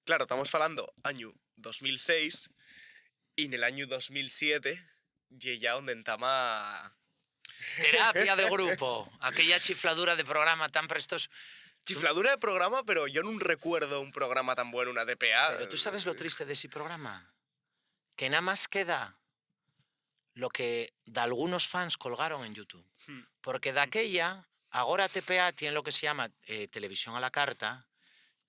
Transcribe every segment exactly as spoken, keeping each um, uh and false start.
Claro, tamos falando añu dos mil seis, y nel añu dos mil siete ye ya onde entama. Terapia de grupo, aquella chifladura de programa tan prestoso. Chifladura de programa, pero yo nun recuerdo un programa tan bueno, una T P A. Pero tú sabes lo triste de ese programa, que nada más queda lo que de algunos fans colgaron en YouTube. Hmm. Porque daquella, agora T P A tiene lo que se llama, eh, televisión a la carta,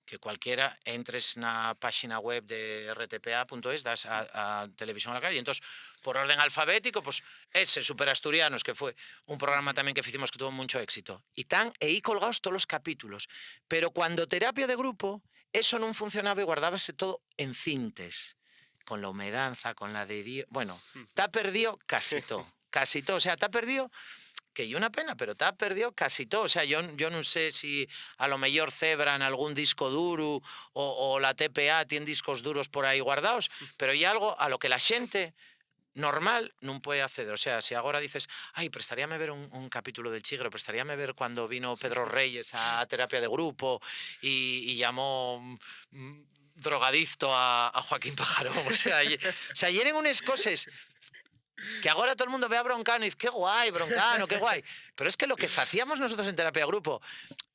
que cualquiera entres na páxina web de R T P A punto es, das a, a televisión a la carta, y entonces, por orden alfabético, pues ese Super Asturianos, que fue un programa también que hicimos que tuvo mucho éxito. Y tan eí colgados todos los capítulos. Pero cuando terapia de grupo, eso nun funcionaba y guardábase todo en cintes. Con la humedanza, con la de Dios. Bueno, ta perdió casi todo. Casi todo. O sea, ta perdió, que ye una pena, pero ta perdió casi todo. O sea, yo, yo nun sé si a lo mellor Zebra en algún disco duru o, o la T P A tien discos duros por ahí guardaos, pero ye algo a lo que la xente normal nun puede acceder. O sea, si agora dices, "Ai, prestaríame ver un, un capítulo del Chigre, prestaríame ver cuando vino Pedro Reyes a, a terapia de grupo y, y llamó, mm, mm, drogadicto a, a Joaquín Pajarón". O sea, ye-, o sea, yeren unes coses que agora todo el mundo ve a Broncano y dice, "Qué guai, Broncano, qué guai". Pero es que lo que facíamos nosotros en terapia de grupo,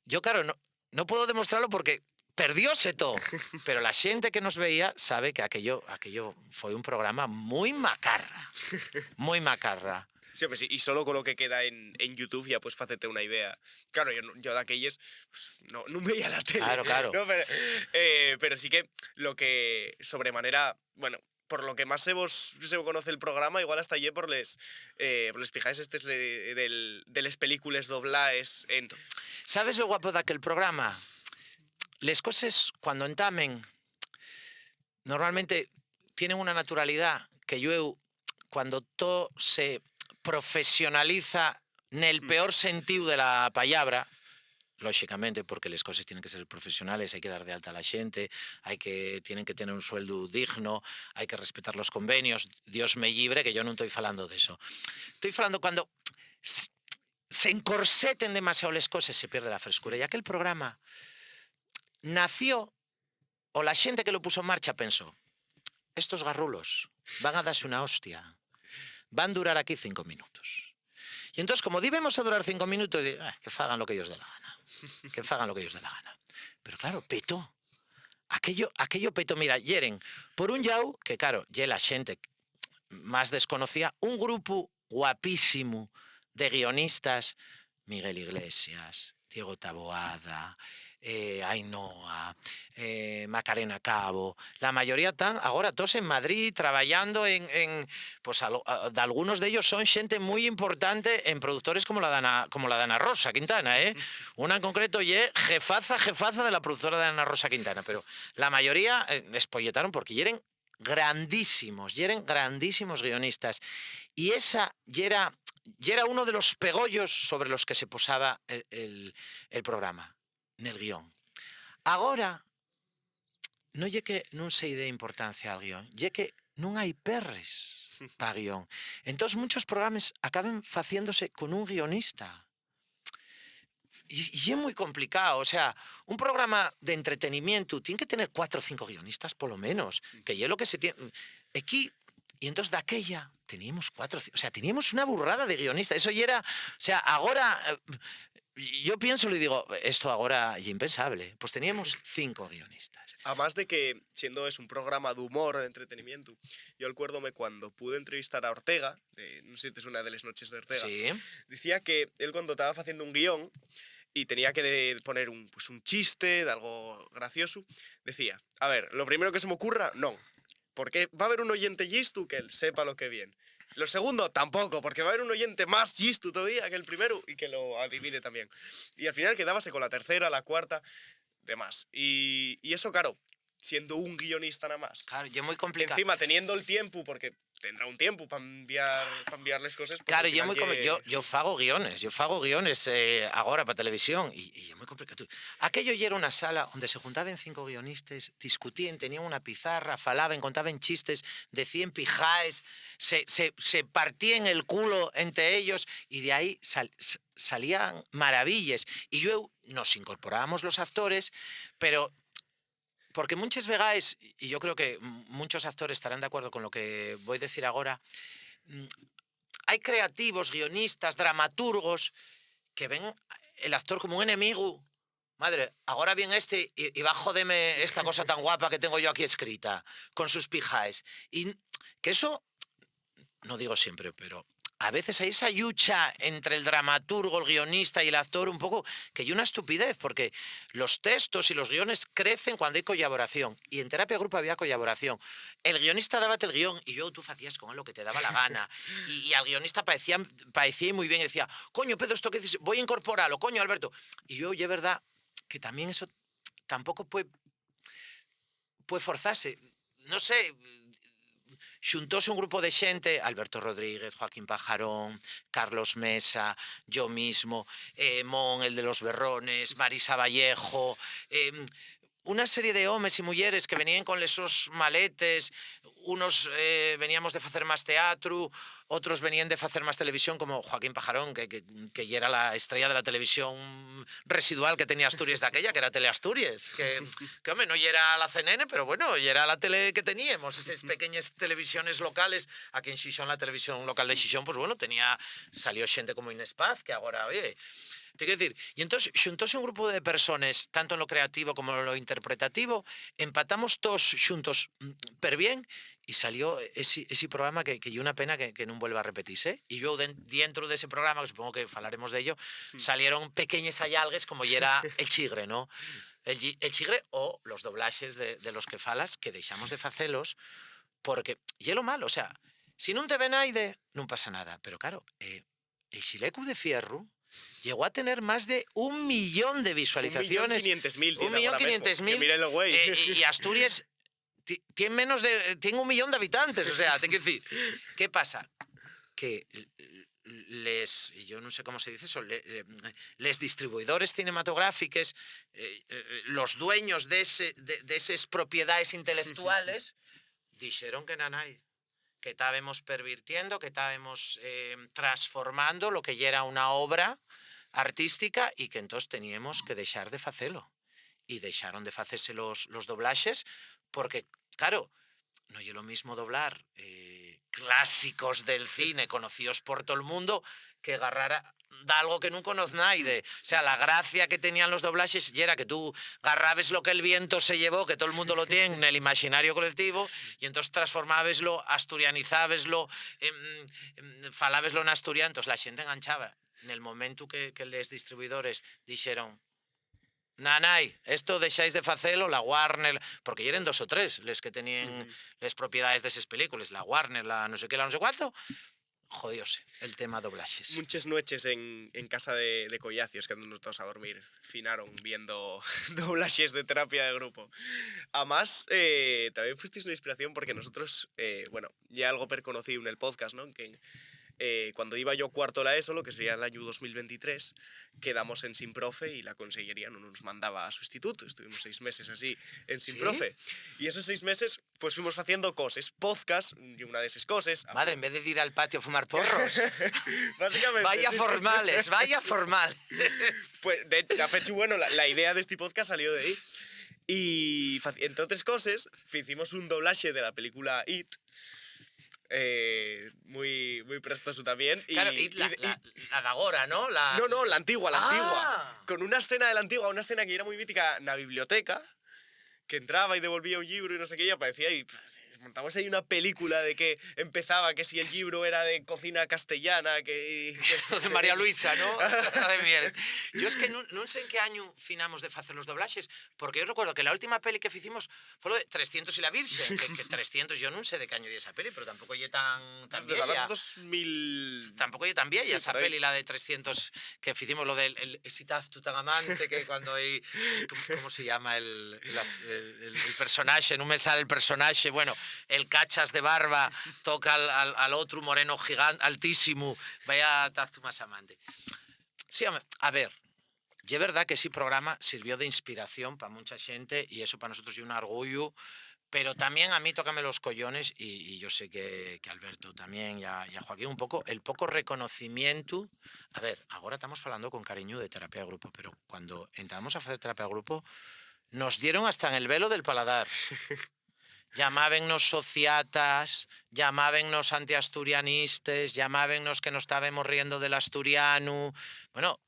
yo, claro, no, no puedo demostrarlo porque perdióse todo. Pero la xente que nos veía sabe que aquello, aquello fue un programa muy macarra. Muy macarra. Sí, home, sí, y solo con lo que queda en, en YouTube ya pues facete una idea. Claro, yo, no- yo daquelles, pues, no, nun veía la tele. Claro, claro. No, pero, eh, pero sí que lo que sobremanera, bueno, por lo que más se vos se conoce el programa, igual hasta ye por les, eh, por les pijaes estes le- del, de les películes doblaes en... ¿Sabes lo guapo d'aquel programa? Les coses, cuando entamen, normalmente tienen una naturalidá que llueu cuando todo se profesionaliza nel peor sentíu de la pallabra, lóxicamente, porque les coses tienen que ser profesionales, hai que dar de alta a la xente, hai que, tienen que tener un sueldu digno, hai que respetar los convenios. Dios me llibre, que yo nun toi falando d'eso. Toi falando cuando s- se encorseten demasiado les coses, se pierde la frescura. Y aquel programa nació, o la xente que lo puso en marcha pensó, "Estos garrulos van a darse una hostia, van durar aquí cinco minutos". Y entonces, como dibemos a durar cinco minutos, di, "Ah, que fagan lo que ellos dé la gana, que fagan lo que ellos dé la gana". Pero claro, peto. Aquello, aquello peto, mira, yeren, por un llau, que claro, ye la xente más desconocía, un grupu guapísimu de guionistas, Miguel Iglesias, Diego Taboada, eh, Ainhoa, eh, Macarena Cabo, la mayoría tán agora todos en Madrid trabayando en, en, pues, al- a- d'algunos d'ellos son xente mui importante en productores como la d'Ana, como la d'Ana Rosa Quintana, eh? Una en concreto ye jefaza, jefaza de la productora de Ana Rosa Quintana, pero la mayoría, eh, espolletaron porque yeren grandísimos, yeren grandísimos guionistas. Y esa yera, yera uno de los pegollos sobre los que se posaba el, el- el programa, nel guión. Agora, no ye que nun se-y dé importancia al guión, ye que nun hai perres pa guión. Entós, munchos programes acaben faciéndose con un guionista. Y, y ye mui complicao, o sea, un programa d'entretenimientu tien que tener cuatro o cinco guionistas, polo menos, que ye lo que se tien equí. Y entós, daquella, teníamos cuatro, o ci- o sea, teníamos una burrada de guionistas. Eso yera, o sea, agora, eh, yo pienso y digo, "Esto agora ye impensable". Pues teníamos cinco guionistas. A más de que, siendo es un programa d'humor, d'entretenimientu, yo alcuérdome cuando pude entrevistar a Ortega, eh, non sé si te suena, de les noches de Ortega, Sí. dicía que él, cuando taba faciendo un guión y tenía que de- poner un, pues, un chiste, d'algo gracioso, decía, "A ver, lo primero que se m'ocurra, non, porque va haber un oyente llistu que él sepa lo que vien. Lo segundo, tampoco, porque va haber un oyente más llistu todavía que el primero y que lo adivine también". Y al final quedábase con la tercera, la cuarta, demás. Y, y eso, claro, siendo un guionista nada más. Claro, ye mui complicao. Encima, teniendo el tiempo, porque tendrá un tiempo para enviar, pa enviar les coses, pues, Claro, al ye mui final como, ye- yo, yo fago guiones, yo fago guiones, eh, agora pa televisión, y, y ye mui complicado. Tú, aquello yera una sala onde se juntaben cinco guionistas, discutíen, tenían una pizarra, falaben, contaben chistes, decían pijaes, se, se, se partíen el culo ente ellos, y de ahí sal- s- salían maravilles. Y llueu nos incorporábamos los actores, pero Porque munches vegaes, y yo creo que m-, munchos actores estarán de acuerdo con lo que voi decir agora, mm, hai creativos, guionistas, dramaturgos que ven el actor como un enemigu. Madre, agora vien este y, y va a jodeme esta cosa tan guapa que tengo yo aquí escrita, con sus pijaes. Y n-, que eso, no digo siempre, pero a veces hai esa llucha entre el dramaturgo, el guionista y el actor un poco, que ye una estupidez, porque los textos y los guiones crecen cuando hay collaboración. Y en Terapia Grupo había collaboración. El guionista dábate el guión y luego tú facías con él lo que te daba la gana. Y, y al guionista parecía, parecía muy bien y decía, "Coño, Pedro, esto que dices, voy a incorporarlo, coño, Alberto". Y yo, ye verdad que también eso tampoco puede, puede forzarse. No sé, xuntóse un grupo de xente, Alberto Rodríguez, Joaquín Pajarón, Carlos Mesa, yo mismo, eh, Mon, el de los berrones, Marisa Vallejo, em, una serie de homes y muyeres que venían con les sos maletes, unos, eh, veníamos de facer más teatru, otros venían de facer más televisión, como Joaquín Pajarón, que, que, que yera la estrella de la televisión residual que tenía Asturies daquella, que era Teleasturies, que, que, home, no yera la C N N, pero bueno, yera la tele que teníamos, eses pequeñes televisiones locales. Aquí en Xixón, la televisión local de Xixón, pues bueno, tenía, salió xente como Inés Paz, que agora, oye, te quiero decir, y entonces xuntóse un grupo de personas, tanto en lo creativo como en lo interpretativo, empatamos todos xuntos, mm, per bien, y salió ese, ese programa que, que ye una pena que, que nun vuelva a repetirse. Y yo den-, dentro de ese programa, que supongo que falaremos de ello, mm, salieron pequeñes ayalgues como yera El Chigre, ¿no? El, chi- El Chigre o los doblaxes de, de los que falas, que dexamos de facelos, porque ye lo malo, o sea, si nun te ve naide, nun pasa nada, pero claro, eh, el Xilecu de Fierru llegó a tener más de un millón de visualizaciones. Un millón quinientos mil tiene ahora mismo, que mírenlo, güey. Eh, y, y Asturies ti- tiene menos de, tiene un millón de habitantes, o sea, te quiero decir, ¿qué pasa? Que l- l- les, yo no sé cómo se dice eso, le- le- les distribuidores cinematográfiques, eh, eh, los dueños de, ese, de, de esas propiedades intelectuales, dijeron que nanay, que estábamos pervirtiendo, que estábamos, eh, transformando lo que ya era una obra artística y que entonces teníamos que dejar de facelo. Y dejaron de facese los, los doblaxes porque, claro, no ye lo mismo doblar, eh, clásicos del cine conocidos por todo el mundo que agarrar a- d'algo que nun conoz naide. O sea, la gracia que tenían los doblaxes yera que tú garrabes lo que el viento se llevó, que todo el mundo lo tiene en el imaginario colectivo, y entonces transformábeslo, asturianizábeslo, em, em, falábeslo en asturiano, entonces la xente enganchaba. Nel momentu que, que les distribuidores dixeron, "Nanay, esto dexáis de facelo", la Warner, porque yeren dos o tres les que teníen, ujú, les propiedades d'eses películes, la Warner, la no sé qué, la no sé cuánto, jodióse el tema doblaxes. Munches nueches en, en casa de, de Collacios, quedándonos todos a dormir, finaron viendo doblaxes de Terapia de Grupo. Amás, eh, también fuisteis una inspiración porque nosotros, eh, bueno, ya algo perconocíu nel podcast, ¿no? Que, eh, cuando iba yo cuarto la ESO, lo que sería el año dos mil veintitrés, quedamos en sin profe y la consellería no nos mandaba a sustituto. Estuvimos seis meses así en sin, ¿sí?, profe. Y esos seis meses, pues fuimos haciendo coses. Podcast, y una de esas cosas. Madre, en vez de ir al patio a fumar porros. Básicamente, vaya, sí, sí, formales, vaya formales. Pues, de, de fechu, bueno, la, la idea de este podcast salió de ahí. Y faci- entre otras cosas, hicimos un doblaje de la película It, eh, muy, muy prestoso también. Y, claro, y la, y, la, la de agora, ¿no? La... No, no, la antigua, la antigua. Ah. Con una escena de la antigua, una escena que era muy mítica en la biblioteca, que entraba y devolvía un libro y no sé qué, y aparecía y montamos ahí una película de que empezaba, que si el libro era de cocina castellana, que, que... De María Luisa, ¿no? De Mieres. Yo es que nun, nun sé en qué año finamos de facer los doblaxes, porque yo recuerdo que la última peli que hicimos fue lo de trescientos y la Virgen, que, que trescientos, yo nun sé de qué año ye esa peli, pero tampoco ye tan, tan vieya. Dos mil. Tampoco ye tan vieya, sí, esa peli, la de trescientos, que hicimos lo del el, ese taz Tutankamón, que cuando hay, ¿cómo, cómo se llama el, el, el, el, el personaje? No me sale el personaje. Bueno, el cachas de barba toca al, al, al otro moreno gigante, altísimo. Vaya taz Tutankamón. Sí, home, a ver, ye verdad que ese programa sirvió de inspiración pa muncha xente y eso pa nosotros ye un orgullu, pero también a mí tócame los collones y, y yo sé que, que Alberto también y a, y a Joaquín un poco, el poco reconocimiento. A ver, agora estamos falando con cariño de terapia de grupo, pero cuando entramos a facer terapia de grupo, Nos dieron hasta en el velo del paladar. Llamábennos sociatas, llamábennos antiasturianistes, llamábennos que nos estábemos riendo del asturianu. Bueno,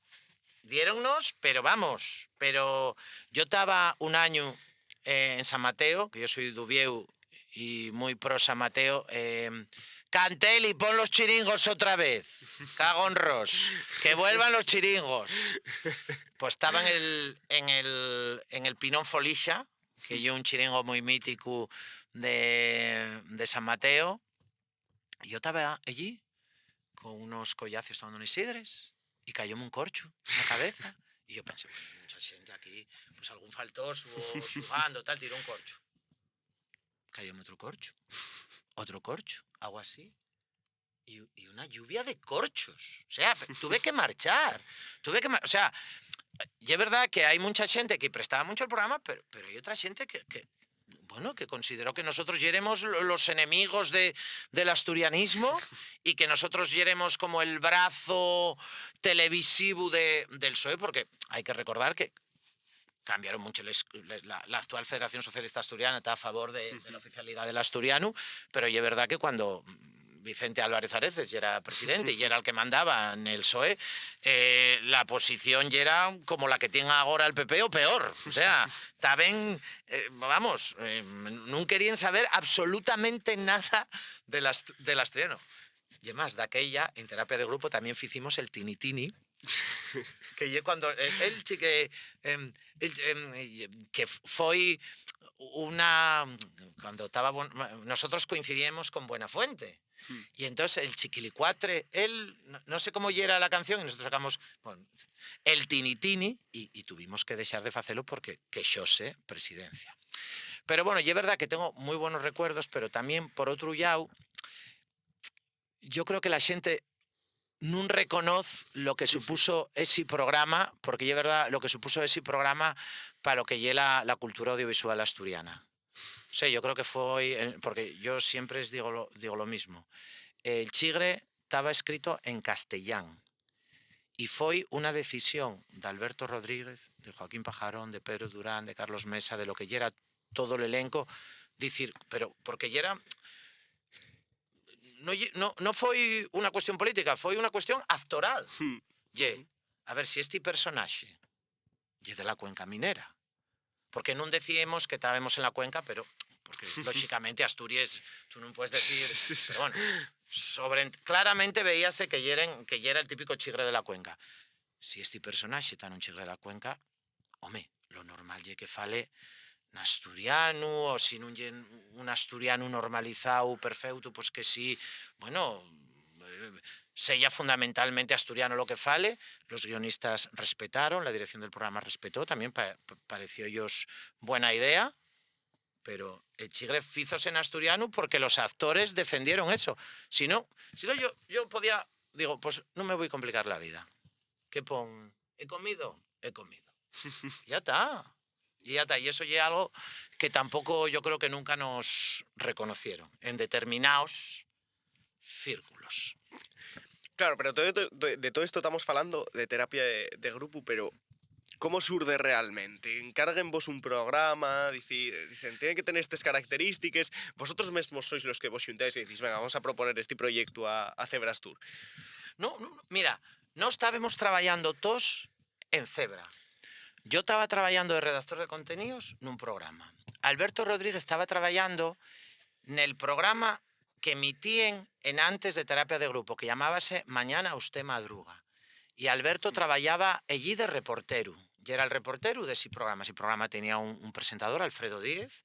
diéronnos, pero vamos, pero yo taba un añu, eh, en San Mateo, que yo soy d'Uviéu y muy pro San Mateo, eh, Cantelli, pon los chiringos otra vez. Cago en Ros, que vuelvan los chiringos. Pues estaba en el, en el, en el Pinón Folixa, que ye un chiringo muy mítico de, de San Mateo, y yo taba allí con unos collacios tomando unes sidres y cayóme un corchu na cabeza. Y yo pensé, "Bueno, hay mucha xente aquí, pues algún faltosu o xugando, tal, tiró un corchu". Cayóme otro corchu, otro corchu, algo así. Y, y una lluvia de corchos. O sea, tuve que marchar. Tuve que mar-, o sea, ye verdad que hay mucha xente que prestaba mucho al programa, pero, pero hay otra xente que, que, bueno, que consideró que nosotros yéremos lo-, los enemigos de, del asturianismo y que nosotros yéremos como el brazo televisivo de, del PSOE, porque hay que recordar que cambiaron mucho les-, les-, la, la actual Federación Socialista Asturiana está a favor de, de la oficialidad del asturiano, pero ye verdad que cuando Vicente Álvarez Areces yera presidente y yera el que mandaba en el PSOE, eh, la posición yera como la que tiene agora el PP o peor. O sea, taben, eh, vamos, eh, nun queríen saber absolutamente nada del ast-, del asturiano. Y además, daquella, en terapia de grupo, también ficimos el tini-tini, que ye cuando el, el chi-, que, em, el, em, que foi una, cuando estaba, nosotros coincidíamos con Buenafuente. Y entonces el Chiquilicuatre, él, no, no sé cómo yera la canción, y nosotros sacamos, bueno, el tini-tini, y, y tuvimos que dejar de facelo porque quexóse presidencia. Pero bueno, ye verdad que tengo muy buenos recuerdos, pero también, por otro llau, yo creo que la xente nun reconoz lo que supuso esi programa, porque ye verdad lo que supuso esi programa pa lo que ye la, la cultura audiovisual asturiana. O sea, yo creo que foi, eh, porque yo siempre es digo lo, digo lo mismo. El Chigre taba escrito en castellán y foi una decisión d'Alberto Rodríguez, de Joaquín Pajarón, de Pedro Durán, de Carlos Mesa, de lo que yera todo l'elenco, dicir, pero porque yera, no ye-, no, no foi una cuestión política, foi una cuestión actoral. Hmm. Ye, a ver, si esti personaxe ye de la cuenca minera, porque nun decíemos que tábemos en la cuenca, pero, porque, lóxicamente, Asturies, tú nun puedes decir, sí, sí, pero bueno, sobre, claramente veíase que yeren, que yera el típico chigre de la cuenca. Si esti personaxe ta nun chigre de la cuenca, home, lo normal ye que fale n'asturianu, o si nun ye un asturianu normalizao, perfeuto, pues que sí, bueno, eh, seya fundamentalmente asturiano lo que fale. Los guionistas respetaron, la dirección del programa respetó, también pa-, pa-, parecióyos buena idea, pero el chigre fízose n'asturianu porque los actores defendieron eso. Si no, si no, yo, yo podía, digo, pues no me voy a complicar la vida. ¿Qué pon? ¿He comido? He comido. Ya está. Y ya está. Y eso ye algo que tampoco, yo creo que nunca nos reconocieron en determinaos círculos. Claro, pero todo esto, de, de todo esto estamos falando de terapia de, de grupo, pero ¿cómo surde realmente? Encárguenvos un programa, dici-, dicen, tiene que tener estas características, vosotros mesmos sois los que vos xuntáis y decís, "Venga, vamos a proponer este proyecto a, a Cebra Astur". No, no, no, mira, no estábamos trabajando todos en Cebra. Yo estaba trabajando de redactor de contenidos nun programa. Alberto Rodríguez estaba trabajando nel programa que emitíen en antes de terapia de grupo, que llamábase Mañana usté madruga. Y Alberto trabajaba ellí de reporteru. Y era el reporteru de ese programa. Ese programa tenía un, un presentador, Alfredo Díez,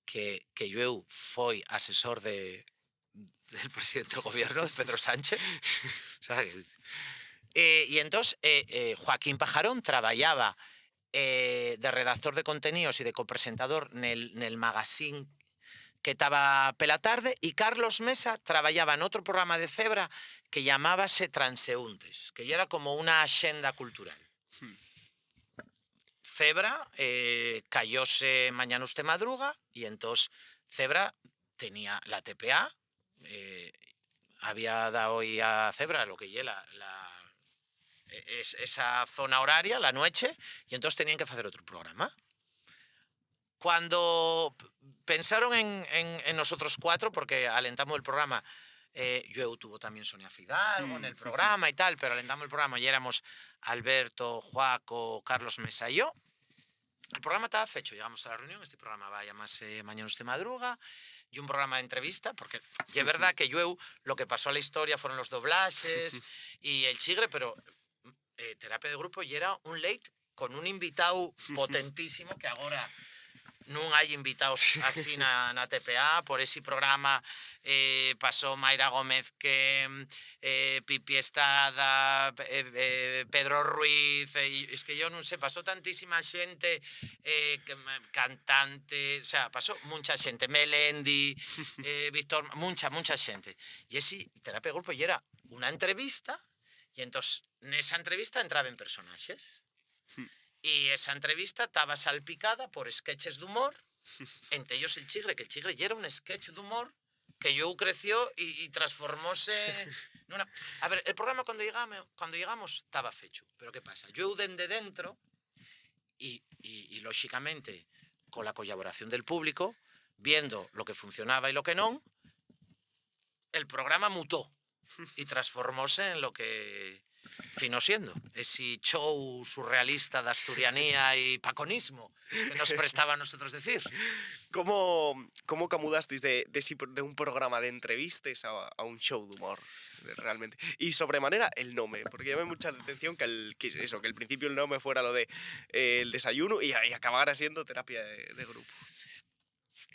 que, que llueu foi asesor de, del presidente del gobierno, de Pedro Sánchez. O sea, que, eh, y entonces, eh, eh, Joaquín Pajarón trabajaba, eh, de redactor de contenidos y de copresentador nel, nel magazín que taba pela tarde, y Carlos Mesa trabajaba en otro programa de Cebra que llamábase Transeúntes, que ya era como una axenda cultural. Hmm. Cebra, eh, cayóse Mañana usté madruga, y entós Cebra tenía la T P A, eh, había dao a Cebra lo que ye la, la, es-, esa zona horaria, la nueche, y entós tenían que facer otro programa. Cuando p-, pensaron en, en, en nosotros cuatro, porque alentamos el programa, eh, llueu tuvo también Sonia Fidalgo en el programa y tal, pero alentamos el programa y éramos Alberto, Juaco, Carlos Mesa y yo. El programa estaba fecho, llegamos a la reunión, este programa va a llamarse Mañana usted madruga, y un programa de entrevista, porque ye verdad que llueu lo que pasó a la historia fueron los doblajes y el chigre, pero eh, terapia de grupo y era un late con un invitado potentísimo que agora nun hai invitaos así na, na T P A. Por ese programa eh, pasó Mayra Gómez que eh, Pipi Estrada, eh, eh, Pedro Ruiz, eh, es que yo non sé, pasó tantísima xente, eh, que, cantante, o sea, pasó mucha xente, Melendi, eh, Víctor, mucha, mucha xente. Y ese terapia de grupo y era una entrevista y entós nesa entrevista entraben personaxes. Y esa entrevista taba salpicada por sketches d'humor, ente ellos el chigre, que el chigre yera un sketch d'humor que llueu creció y, y transformóse nuna... A ver, el programa cuando llegamos, cuando llegamos taba fechu, pero ¿qué pasa? Llueu dende dentro y, y, y lóxicamente cola collaboración del público, viendo lo que funcionaba y lo que non, el programa mutó y transformóse en lo que fino siendo, esi show surrealista d'asturianía y paconismo que nos prestaba a nosotros decir. ¿Cómo, cómo camudastis de, de, si- de un programa de entrevistas a, a un show d'humor? Realmente. Y sobremanera el nome, porque llama mucha atención que, el, que eso, que al principio el nome fuera lo de eh, el desayuno y, y acabara siendo terapia de, de grupo.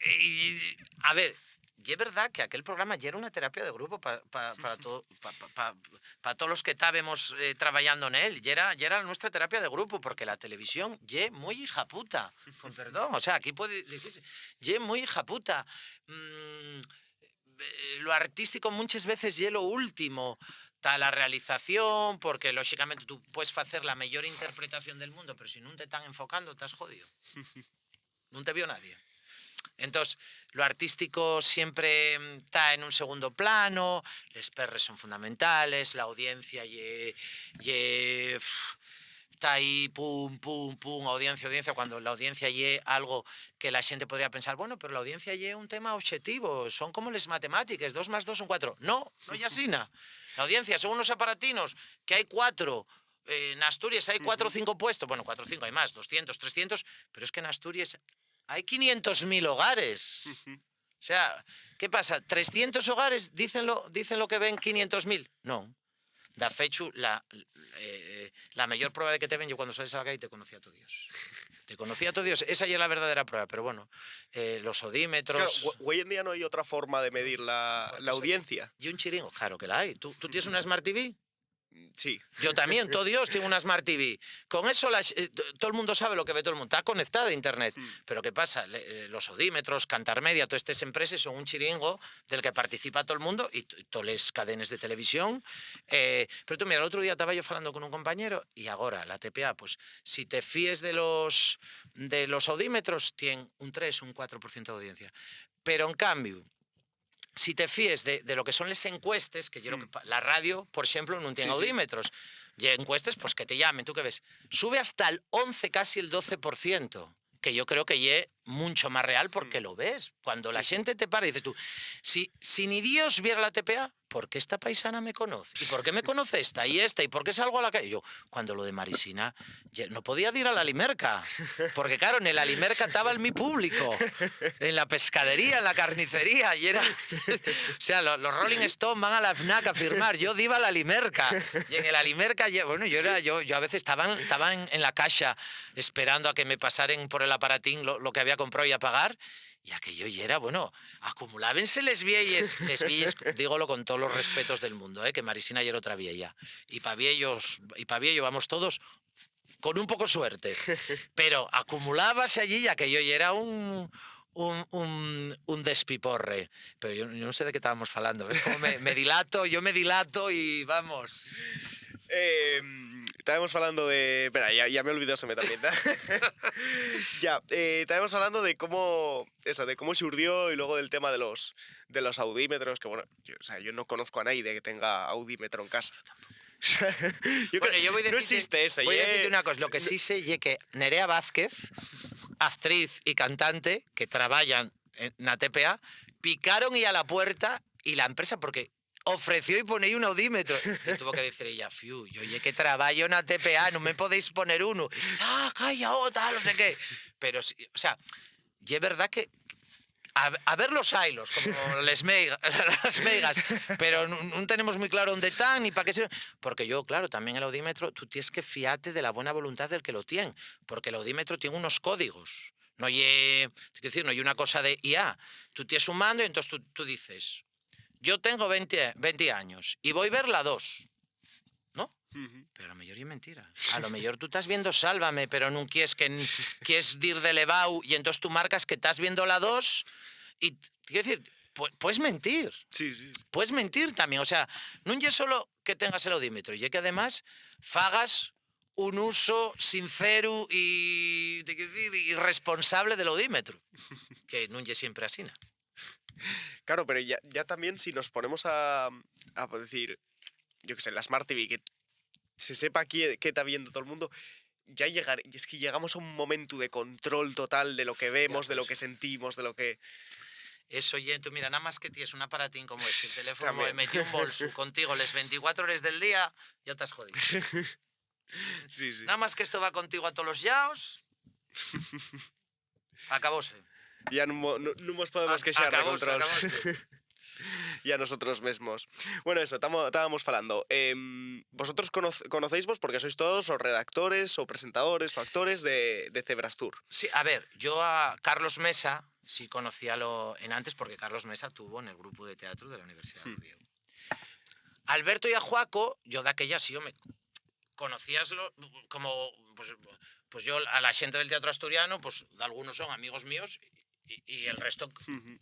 Y, a ver, ye verdad que aquel programa yera una terapia de grupo pa, pa, pa, to, pa, pa, pa, pa todos los que estábamos eh, trabajando en él. Yera, yera nuestra terapia de grupo, porque la televisión ye muy hija puta, con perdón. O sea, aquí puede decirse, ye muy hija puta. Mm, eh, lo artístico muchas veces ye lo último ta la realización, porque lóxicamente tú puedes facer la meyor interpretación del mundo, pero si nun te están enfocando, estás jodido. Nun te vio nadie. Entós, lo artístico siempre mm, ta en un segundo plano, les perres son fundamentales, la audiencia ye, ye, pf, ta ahí, pum, pum, pum, audiencia, audiencia, cuando la audiencia ye algo que la xente podría pensar, bueno, pero la audiencia ye un tema obxetivo, son como les matemátiques, dos más dos son cuatro. No, no ye asina. La audiencia son unos aparatinos que hai cuatro, eh, n'Asturies hai cuatro o cinco puestos, bueno, cuatro o cinco hai más, doscientos, trescientos, pero es que n'Asturies hai quinientos mil hogares. O sea, ¿qué pasa? Trescientos hogares dicen lo, dicen lo que ven quinientos mil. Non. Da fechu, la, eh, la meyor prueba de que te ven yo cuando sales a la calle te conocía a tu Dios. Te conocía a tu Dios. Esa ye la verdadera prueba, pero bueno, eh, los odímetros... Claro, hoy en día no hay otra forma de medir la, la audiencia. Y un chiringo, claro que la hay. ¿Tú, tú tienes una Smart T V? Sí. Yo también, todo Dios tiene una Smart T V. Con eso la, eh, todo el mundo sabe lo que ve todo el mundo. Está conectada a Internet. Mm. Pero ¿qué pasa? Le, eh, los odímetros, Cantar Media, todas estas empresas son un chiringo del que participa todo el mundo y todas las cadenas de televisión. Eh, pero tú, mira, el otro día estaba yo hablando con un compañero y ahora la T P A, pues si te fíes de los, de los odímetros, tienen un tres, un cuatro por ciento de audiencia. Pero en cambio, si te fíes de, de lo que son les encuestes, que yo lo que, la radio, por exemplo, non ten audímetros, y encuestes, pues que te llamen, ¿tú qué ves? Sube hasta el once, casi el doce por ciento, que yo creo que ye mucho más real porque lo ves. Cuando la gente te para y dices tú, si, si ni Dios viera la T P A, ¿por qué esta paisana me conoce? ¿Y por qué me conoce esta y esta? ¿Y por qué salgo a la calle? Yo, cuando lo de Marisina, no podía ir a la Limerca, porque claro, en la Limerca estaba el mi público, en la pescadería, en la carnicería, y era, o sea, los, los Rolling Stone van a la FNAC a firmar, yo diva a la Limerca, y en la Limerca, bueno, yo era, yo, yo a veces estaba, estaba en, en la caja esperando a que me pasaren por el aparatín lo, lo que había comprado y a pagar, y aquello yera, bueno, acumulábense les vieyes, les vieyes, dígolo con todos los respetos del mundo, eh, que Marisina yera otra vieya, y pa vieyos, y pa vieyo vamos todos con un poco suerte, pero acumulábase allí y aquello yera un, un, un, un despiporre. Pero yo, yo no sé de qué estábamos hablando, ¿ves? Como me, me dilato, yo me dilato y vamos. Eh, estábamos hablando de... Espera, ya, ya me olvidó, se me también. Ya, eh, estábamos hablando de cómo... Eso, de cómo surgió y luego del tema de los, de los audímetros, que bueno, yo, o sea, yo no conozco a nadie que tenga audímetro en casa. Yo Bueno, creo- yo voy a no decirte, existe eso, voy a ¿eh? Decirte una cosa, lo que sí sé ye que Nerea Vázquez actriz y cantante que trabayan en, na T P A, picaron y a la puerta y la empresa, porque ofreció y ponéis un audímetro. Y tuvo que decir ella, fiu, yo ye que trabajo na T P A, no me podéis poner uno. Ah, calla, oh, tal, no sé qué. Pero, sí, o sea, y es verdad que a, a ver los ailos, como les meiga, las meigas, pero nun, nun tenemos muy claro dónde están ni para qué se... Porque yo, claro, también el audímetro, tú tienes que fiarte de la buena voluntad del que lo tiene, porque el audímetro tiene unos códigos. No ye, te quiero decir, no ye una cosa de I A. Tú tienes un mando y entonces tú, tú dices, yo tengo veinte, veinte años y voy a ver la dos, ¿no? Pero a lo mejor es mentira. A lo mejor tú estás viendo Sálvame, pero no quieres que quieres dir de levau y entonces tú marcas que estás viendo la dos y, quiero decir, pu- puedes mentir. Sí, sí. Puedes mentir también. O sea, no es solo que tengas el audímetro, y que además fagas un uso sincero y, te quiero decir, y responsable del audímetro, que no es siempre asina. Claro, pero ya, ya también si nos ponemos a, a decir, yo qué sé, la Smart T V, que se sepa qué, qué está viendo todo el mundo, ya llegar, es que llegamos a un momento de control total de lo que vemos, de lo que sentimos, de lo que... Eso, y tú, mira, nada más que tienes un aparatín como este, el teléfono También. Metido en bolso contigo las veinticuatro horas del día, ya estás jodido. Sí, sí. Nada más que esto va contigo a todos los llados, acabóse. Ya no, mo- no, no nos podemos Ac- quejar de acabóse, control. Acabóse. Y a nosotros mismos. Bueno, eso, tamo- estábamos falando. Em, vosotros conoc- conocéisvos porque sois todos o redactores o presentadores o actores de, de Cebras Tour. Sí, a ver, yo a Carlos Mesa sí conocía lo, en antes porque Carlos Mesa tuvo en el grupo de teatro de la Universidad de Oviedo. Alberto y a Juaco, yo de aquella sí, yo me conocías lo- como pues, pues yo a la gente del teatro asturiano, pues algunos son amigos míos y, y el resto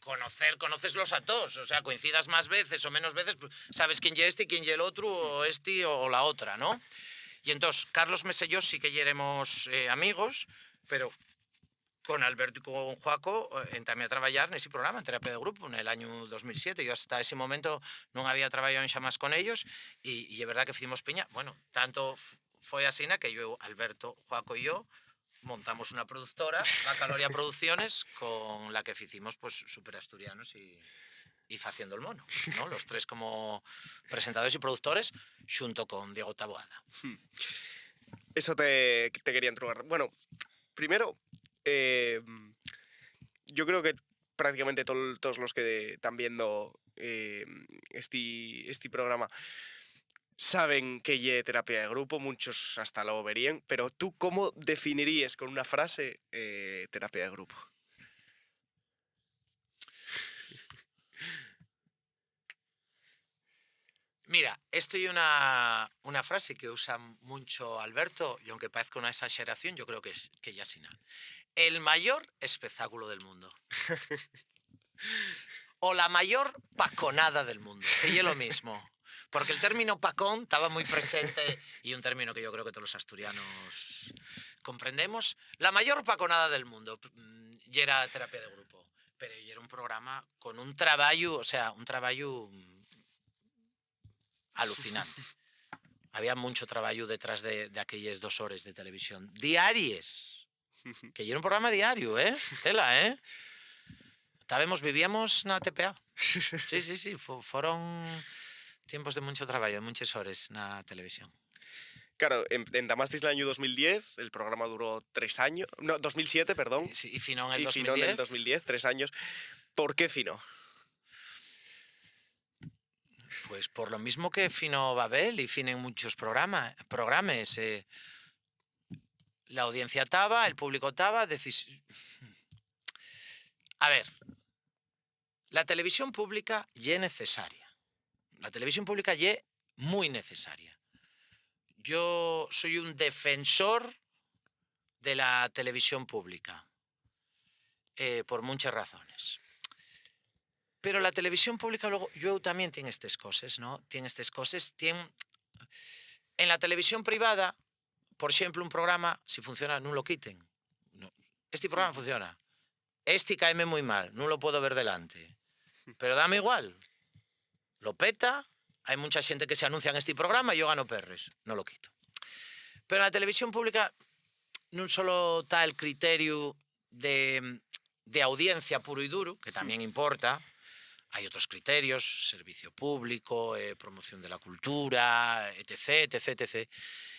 conocer, conoces los a todos, o sea, coincidas más veces o menos veces, pues, sabes quién ye este, quién ye el otro, o este o, o la otra, ¿no? Y entonces, Carlos Mesa y yo sí que yeremos eh, amigos, pero con Alberto y con Juaco eh, entamé a trabajar en ese programa, en Terapia de Grupo, en el año dos mil siete. Yo hasta ese momento no había trabajado en más con ellos y, y es verdad que hicimos piña. Bueno, tanto f- fue así que yo, Alberto, Juaco y yo montamos una productora, Bacaloria Producciones, con la que hicimos pues Super Asturianos y, y Faciendo el Mono, ¿no? Los tres como presentadores y productores, junto con Diego Taboada. Eso te, te quería entrugar. Bueno, primero, eh, yo creo que prácticamente tol- todos los que están viendo eh, este, este programa saben que ye terapia de grupo, muchos hasta lo verían, pero tú, ¿cómo definirías con una frase eh, terapia de grupo? Mira, esto es una, una frase que usa mucho Alberto, y aunque parezca una exageración, yo creo que, es, que ya asina. El mayor espectáculo del mundo. O la mayor paconada del mundo, que es lo mismo. Porque el término pacón estaba muy presente y un término que yo creo que todos los asturianos comprendemos. La mayor paconada del mundo mm, y era terapia de grupo, pero y era un programa con un trabajo, o sea, un trabajo mm, alucinante. Había mucho trabajo detrás de, de aquellas dos horas de televisión diarias. Que era un programa diario, ¿eh? Tela, ¿eh? Estábamos, vivíamos na T P A. Sí, sí, sí. Fo- fueron tiempos de mucho trabajo, de muchas horas na televisión. Claro, en- entamasteis el año dos mil diez, el programa duró tres años, no, dos mil siete, perdón. Y, sí, y finó en el Y finó en el dos mil diez. dos mil diez, tres años. ¿Por qué finó? Pues por lo mismo que finó Babel y finen muchos programa, programas. Eh, la audiencia estaba, el público estaba, decis... A ver, la televisión pública ye necesaria. La televisión pública ye muy necesaria. Yo soy un defensor de la televisión pública eh, por muchas razones. Pero la televisión pública luego, yo también tiene estas cosas, ¿no? Tiene estas cosas, tiene... En la televisión privada, por ejemplo, un programa, si funciona, no lo quiten. No. Este programa funciona. Este caeme muy mal, no lo puedo ver delante. Pero dame igual. Lo peta, hay mucha gente que se anuncia en este programa y yo gano perres. No lo quito. Pero en la televisión pública no solo está el criterio de, de audiencia puro y duro, que también importa, hay otros criterios, servicio público, eh, promoción de la cultura, etcétera, etcétera, etcétera.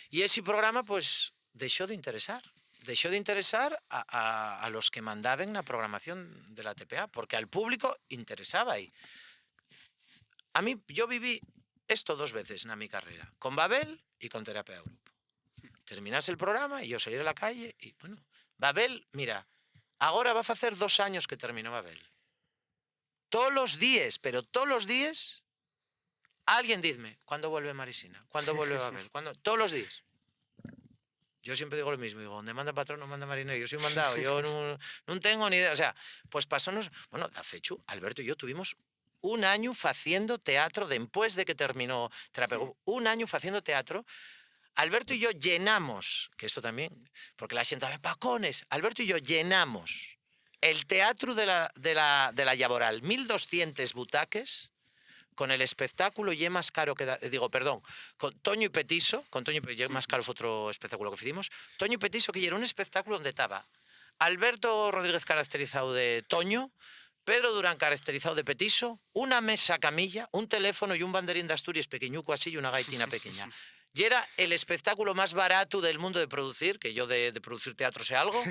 Y ese programa, pues, dexó de interesar. Dexó de interesar a, a, a los que mandaben na programación de la T P A, porque al público interesaba. Y a mí, yo viví esto dos veces na mi carrera, con Babel y con Terapia de Grupo. Terminase el programa y yo salir a la calle y, bueno, Babel, mira, agora va a facer dos años que terminó Babel. Tolos díes, pero tolos díes, alguien dizme: "¿Cuándo vuelve Marisina? ¿Cuándo vuelve Babel?". ¿Cuándo? Tolos díes. Yo siempre digo lo mismo, digo: "Donde manda patrón, no manda marinero". Yo soy un mandado, yo nun, nun tengo ni idea. O sea, pues pasónos, bueno, da fechu, Alberto y yo tuvimos un añu faciendo teatro dempués de que terminó Terapia de Grupo. Un añu faciendo teatro. Alberto y yo llenamos, que esto también, porque la xente, "A ver, pacones". Alberto y yo llenamos el teatro de la, de la, de la Llaboral, mil doscientes butaques, con el espectáculo Ye más caro que da-, digo, perdón, con Toño y Petiso, con Toño y Pe-, Ye más caro fue otro espectáculo que hicimos, Toño y Petiso, que era un espectáculo donde estaba Alberto Rodríguez, caracterizado de Toño, Pedro Durán, caracterizado de Petiso, una mesa camilla, un teléfono y un banderín d'Asturies pequeñuco así y una gaitina pequeña. Y era el espectáculo más barato del mundo de producir, que yo de, de producir teatro sé algo,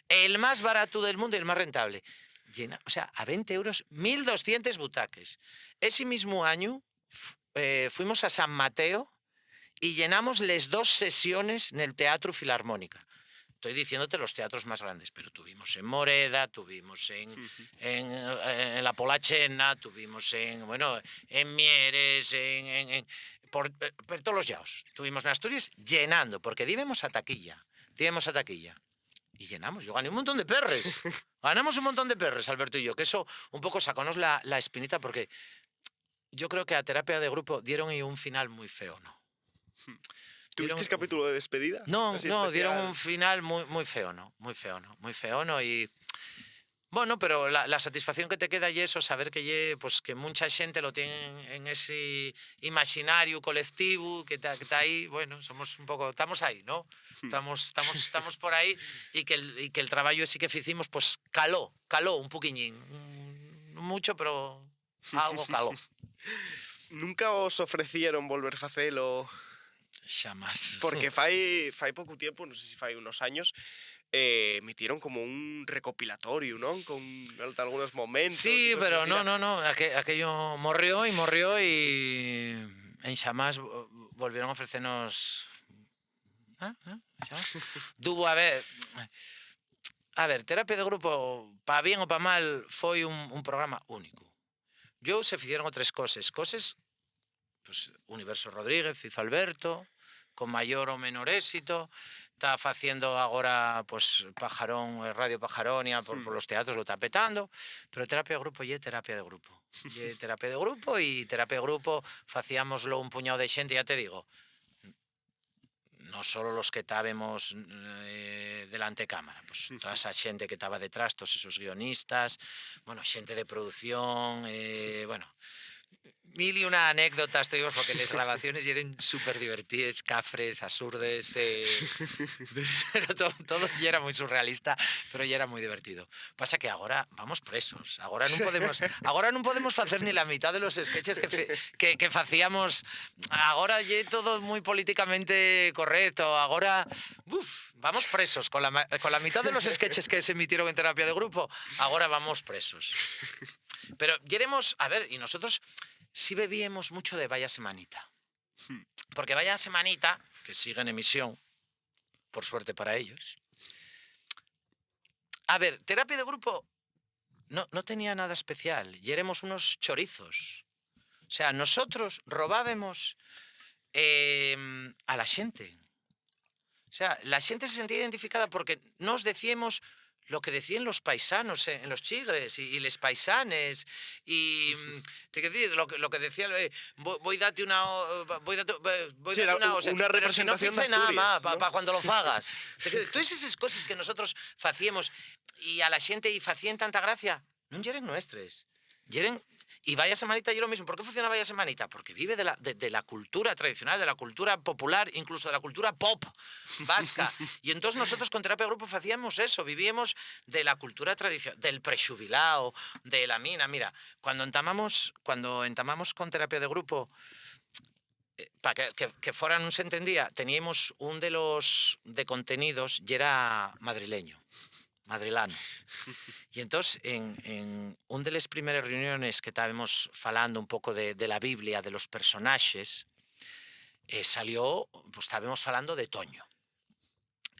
el más barato del mundo y el más rentable. Llena, o sea, a veinte euros, mil doscientes butaques. Ese mismo año f-, eh, fuimos a San Mateo y llenamos les dos sesiones nel Teatro Filarmónica. Estoy diciéndote los teatros más grandes, pero tuvimos en Moreda, tuvimos en, en, en La Polachena, tuvimos en, bueno, en Mieres, en, en, en, por, eh, por todos los llados. Tuvimos en Asturies llenando, porque dibemos a taquilla, dibemos a taquilla. Y llenamos, yo gané un montón de perres. Ganamos un montón de perres, Alberto y yo, que eso un poco sacónos la, la espinita, porque yo creo que a Terapia de Grupo dieron y un final muy feo, ¿no? ¿Tuvisteis capítulo de despedida? No, no, dieron un final muy, muy feo, ¿no? Muy feo, ¿no? Muy feo, ¿no? Y, bueno, pero la, la satisfacción que te queda y eso, saber que ye, pues, que mucha xente lo tiene en ese imaginario colectivo, que ta, que ta ahí, bueno, somos un poco, estamos ahí, ¿no? Estamos, estamos, estamos por ahí y que el, y que el trabajo ese que hicimos, pues, caló, caló un poquiñín. Un, no mucho, pero algo caló. ¿Nunca os ofrecieron volver facelo? Xa más. Porque fai, fai poco tiempo, no sé si fai unos años, eh, emitieron como un recopilatorio, ¿no? Con al-, algunos momentos. Sí, pero no, no, no, aque-, aquello morrió y morrió y en xa más vo-, volvieron a ofrecernos. ¿Ah? ¿Ah? ¿Xa más? Tuvo, a ver, a ver, Terapia de Grupo, pa bien o pa mal, foi un, un programa único. Yo se ficieron otres coses, coses, pues, Universo Rodríguez, fizo Alberto, con mayor o menor éxito, ta faciendo agora, pues, Pajarón, eh, Radio Pajaronia, por, por los teatros, lo ta petando, pero Terapia de Grupo ye Terapia de Grupo. Ye Terapia de Grupo y Terapia de Grupo facíamoslo un puñado de xente, ya te digo, no solo los que tábemos, eh, delante cámara, pues, toda esa xente que taba detrás, todos esos guionistas, bueno, xente de producción, eh, bueno, mil y una anécdotas tuvimos, porque les grabaciones yeren súper divertides, cafres, asurdes, eh, pero todo, todo yera muy surrealista, pero yera muy divertido. Pasa que agora vamos presos, agora nun podemos, agora nun podemos facer ni la mitad de los sketches que fe-, que, que facíamos. Agora ye todo muy políticamente correcto, agora, uf, vamos presos con la ma-, con la mitad de los sketches que se emitieron en Terapia de Grupo, agora vamos presos. Pero yeremos, a ver, y nosotros sí bebíemos mucho de Vaya Semanita. Porque Vaya Semanita, que sigue en emisión, por suerte para ellos. A ver, Terapia de Grupo no, no tenía nada especial, yeremos unos chorizos. O sea, nosotros robábemos, em, a la xente. O sea, la xente se sentía identificada porque nos decíamos lo que decían los paisanos en, en los chigres y, y les paisanes y, mm, te quiero decir, lo que, lo que decía, eh, "Vo-, voi date una o-, vo-, voi date, vo-, voi Sí, date era una u-, ose", una pero si no representación fice nada d'Asturias, más, pa, ¿no? Pa cuando lo fagas. Te quiero decir, todas esas cosas que nosotros facíamos y a la xente y facían tanta gracia, non yeren nuestres. Yeren, Y Vaya Semanita ye lo mismo. ¿Por qué funciona Vaya Semanita? Porque vive de la, de, de la cultura tradicional, de la cultura popular, incluso de la cultura pop vasca. Y entonces nosotros con Terapia de Grupo facíamos eso, vivíamos de la cultura tradicional, del prexubilao, de la mina. Mira, cuando entamamos, cuando entamamos con Terapia de Grupo, eh, pa que, que, que fora nun se entendía, teníamos un de los de contenidos, yera madrileño, madrilano. Y entonces, en, en un de les primeres reuniones que tábamos falando un poco de, de la Biblia, de los personaxes, eh, salió, pues, tábamos falando de Toño,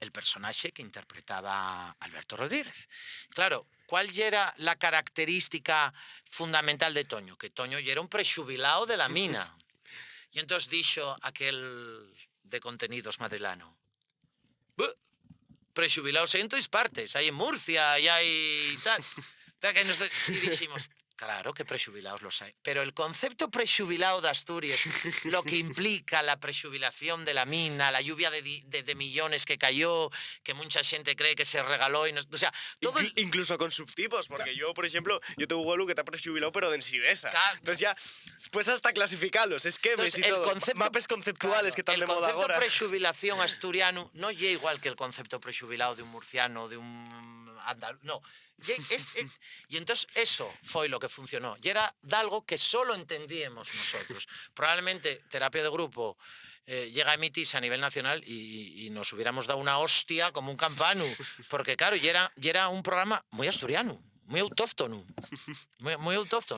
el personaxe que interpretaba Alberto Rodríguez. Claro, ¿cuál yera la característica fundamental de Toño? Que Toño yera un prexubilao de la mina. Y entonces dixo aquel de contenidos madrilano: "Bu, prexubilaos hai en tois partes, hai en Murcia, y hai tal". Espera que nos de-, y diximos: "Claro que prexubilaos los hai, pero el concepto prexubilao d'Asturias, lo que implica la prexubilación de la mina, la lluvia de di-, de, de millones que cayó, que mucha xente cree que se regaló, y no, o sea, todo el". Inclu-, incluso con subtipos, porque yo, por exemplo, yo tengo un abuelu que ta prexubilao, pero d'Ensivesa. Ca- Entonces ya, pues hasta clasificarlos, esquemes Entonces, y el todo, concepto, mapes conceptuales claro, que están el de moda concepto ahora. Prexubilación asturiano no ye igual que el concepto prexubilao de un murciano, de un andaluz, no. Ye, es, es, y entonces eso foi lo que funcionó. Y era d'algo que solo entendíamos nosotros. Probablemente Terapia de Grupo, eh, llega a emitirse a nivel nacional y, y, y nos hubiéramos dado una hostia como un campanu. Porque, claro, y era, y era un programa muy asturiano, muy autóctono. Muy, muy autóctono.